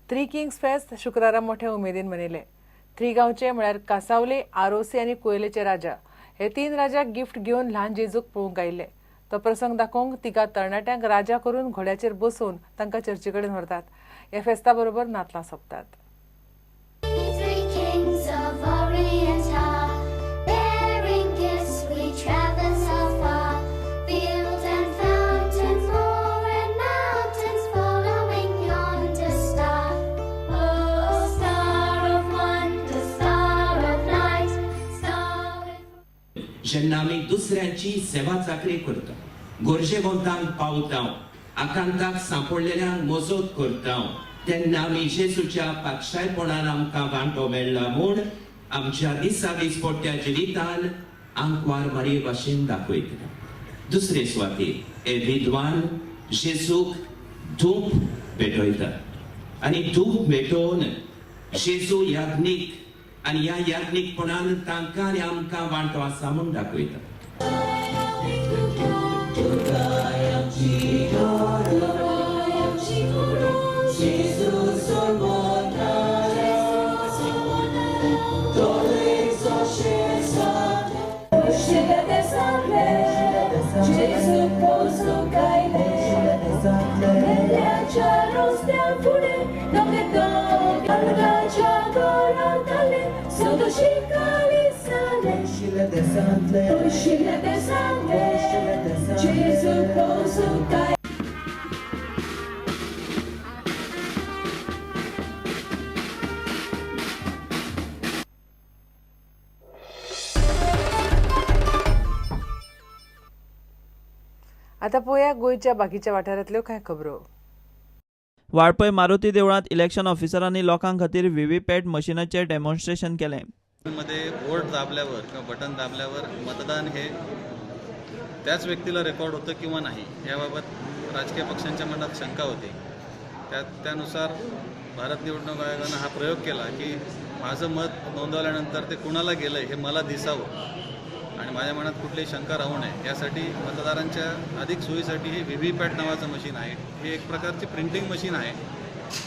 Three Kings फेस्त शुक्रारा मोठ्या उमेदीन मनयले. थ्री गांवचे म्हळ्यार कासावले, आरोसी आनी कुयलेचे राजा हे 3 राजा गिफ्ट घेवन ल्हान जेजूक पळोवंक आयिल्ले. तो प्रसंग दाखोवंक तिगा तरणाट्यांक राजा करून घोड्याचेर बसोवन तांकां चर्ची कडेन व्हरतात. ह्या फेस्ता बरोबर नातलां सोंपतात. जेन्ना आमी दुसऱ्यांची सेवा चाकरी करता, गरजेवंतांक पावता, आकांताक सांपडलेल्यांक मजत करता, तेन्ना आमी जेजूच्या पातशायपणान आमकां वांटो मेळ्ळा म्हूण आमच्या दिसा दिसपट्ट्या जिवितान आंकवार मारये भाशेन दाखयता. दुसरे सुवातेर हे विद्वान जेजूक धूप भेटयता आनी धूप भेटोवन जेजू याज्ञीक आनी ह्या याज्ञीकपणान तांकां आनी आमकां वांटो आसा म्हूण दाखयता. आता पळोवया गोंयच्या बाकीच्या वाठारांतल्यो कांय खबरो. वाळपय मारुती देवळांत इलेक्शन ऑफिसरांनी लोकां खातीर व्हीव्हीपॅट मशिनाचें डेमॉन्स्ट्रेशन केलें. मध्ये बोट दाबल्यावर किंवा बटन दाबल्यावर मतदान हे त्याच व्यक्तीला रेकॉर्ड होतं किंवा नाही याबाबत राजकीय पक्षांच्या मनात शंका होती. त्यानुसार भारत निवडणूक आयोगानं हा प्रयोग केला की माझं मत नोंदवल्यानंतर ते कुणाला गेलं हे मला दिसावं आणि माझ्या मनात कुठलीही शंका राहू नये यासाठी मतदारांच्या अधिक सोयीसाठी हे व्हीव्हीपॅट नावाचं मशीन आहे. हे एक प्रकारची प्रिंटिंग मशीन आहे.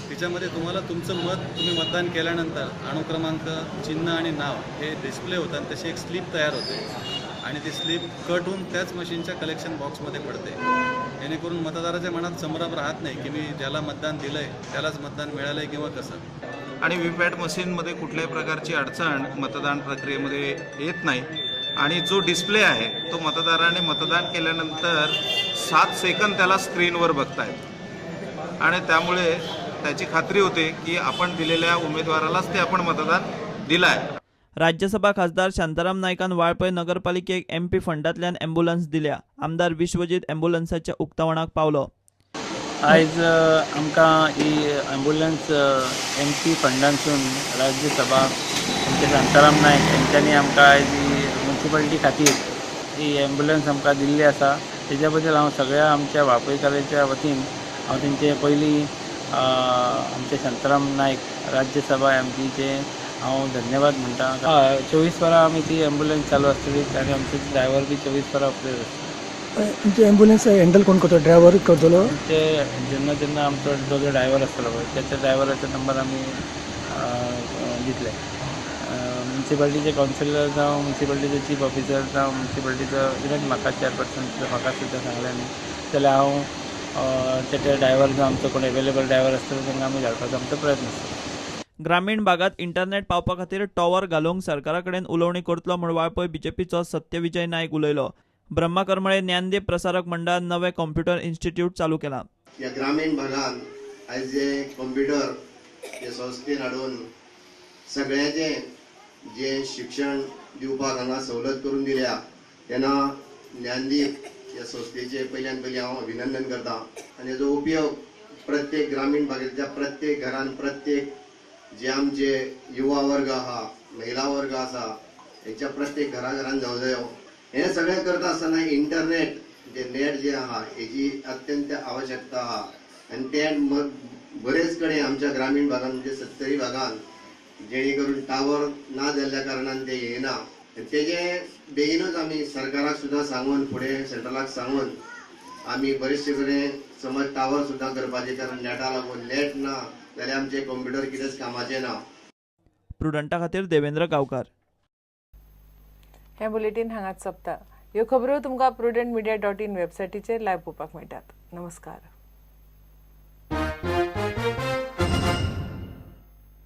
तिच्यामध्ये तुम्हाला तुमचं मत तुम्ही मतदान केल्यानंतर अनुक्रमांक, चिन्ह आणि नाव हे डिस्प्ले होतं आणि तशी एक स्लिप तयार होते आणि ती स्लिप कट होऊन त्याच मशीनच्या कलेक्शन बॉक्समध्ये पडते, जेणेकरून मतदाराच्या मनात संभ्रम राहत नाही की मी ज्याला मतदान दिलं आहे त्यालाच मतदान मिळालं आहे किंवा कसं. आणि व्हीव्हीपॅट मशीनमध्ये कुठल्याही प्रकारची अडचण मतदान प्रक्रियेमध्ये येत नाही आणि जो डिस्प्ले आहे तो मतदाराने मतदान केल्यानंतर 7 सेकंद त्याला स्क्रीनवर बघतायत आणि त्यामुळे त्याची खात्री होते की आपण दिलेल्या उमेदवारालाच ते आपण मतदान दिलं आहे. राज्यसभा खासदार शांताराम नायकान वाळपय नगरपालिकेक एमपी फंडांतल्यान ॲम्ब्युलन्स दिल्या. आमदार विश्वजीत ॲम्ब्युलन्साच्या उक्तावणाक पावलो. आयज आमकां ही ॲम्ब्युलन्स एमपी फंडांतसून राज्यसभा आमचे शांताराम नायक हेंच्यांनी आमकां आयज ही म्युनिसिपालिटी खातीर ही ॲम्ब्युलन्स आमकां दिल्ली आसा. तेच्या बद्दल हांव सगळ्या आमच्या वाळपयकारांच्या वतीन हांव तेंचे पयलीं आमचे शांताराम नायक राज्यसभा एमपीचे हांव धन्यवाद म्हणटा. 24 वरां आमी ती ॲम्ब्युलन्स चालू आसतली आनी आमचे ड्रायव्हर बी 24 वरां ऑपरेट आसतले. तुमचे ॲम्ब्युलन्स हँडल कोण करतो? ड्रायव्हर करतलो? ते जेन्ना जेन्ना आमचो जो जो ड्रायव्हर आसतलो पळय त्याच्या ड्रायव्हराचो नंबर आमी दितले. म्युनिसिपालिटीचे कावन्सिलर जावं, म्युनिसिपालिटीचे चीफ ऑफिसर जावं, म्युनिसिपालिटीचो इवन म्हाका चेअरपर्सन सुद्दां म्हाका सुद्दां सांगलें न्ही जाल्यार हांव ते ड्रायव्हर जो आमचो कोण अवेलेबल ड्रायव्हर आसतलो तांकां आमी धाडपाचो आमचो प्रयत्न आसतलो. ग्रामीण भागात इंटरनेट पावपा खातीर टॉवर घालूंक सरकारा कडेन उलोवणी करतलो म्हूण वाळपय बीजेपीचो सत्यविजय नायक उलयलो. ब्रह्मा करमळे ज्ञानदीप प्रसारक मंडळान नवे कॉम्प्युटर इन्स्टिट्यूट चालू केला. ह्या ग्रामीण भागान आयज जे कॉम्प्युटर हे संस्थेन हाडून सगळ्यांचे जे शिक्षण दिवपाक हांगा सवलत करून दिल्या तेन्ना ज्ञानदीप ह्या संस्थेचे पयल्यान पयलीं हांव अभिनंदन करता आनी हेजो उपयोग प्रत्येक ग्रामीण भागांतल्या प्रत्येक घरान प्रत्येक जे आमचे युवा वर्ग आहा, महिला वर्ग आसा हेच्या प्रत्येक घरा घरान जावं जायो. हें सगळें करता आसतना इंटरनेट जे नेट जे आहा हेजी अत्यंत आवश्यकता आहा आनी तें बरेच कडेन आमच्या ग्रामीण भागान म्हणजे सत्तरी भागान जेणे करून टावर ना जाल्ल्या कारणान ते येना तेजे बेगीनूच आमी सरकाराक सुद्दां सांगून फुडें सेंट्रलाक सांगून आमी बरेचशे कडेन समज टावर सुद्दां करपाचे, कारण नेटा लागून नेट ना जाल्यार आमचें कंप्युटर कितेंच कामाचें ना. प्रुडंटा खातीर देवेंद्र गांवकार. हें बुलेटीन हांगाच सोंपता. ह्यो खबरो तुमकां prudentmedia.in वेबसायटीचेर लायव्ह पळोवपाक मेळटात. नमस्कार.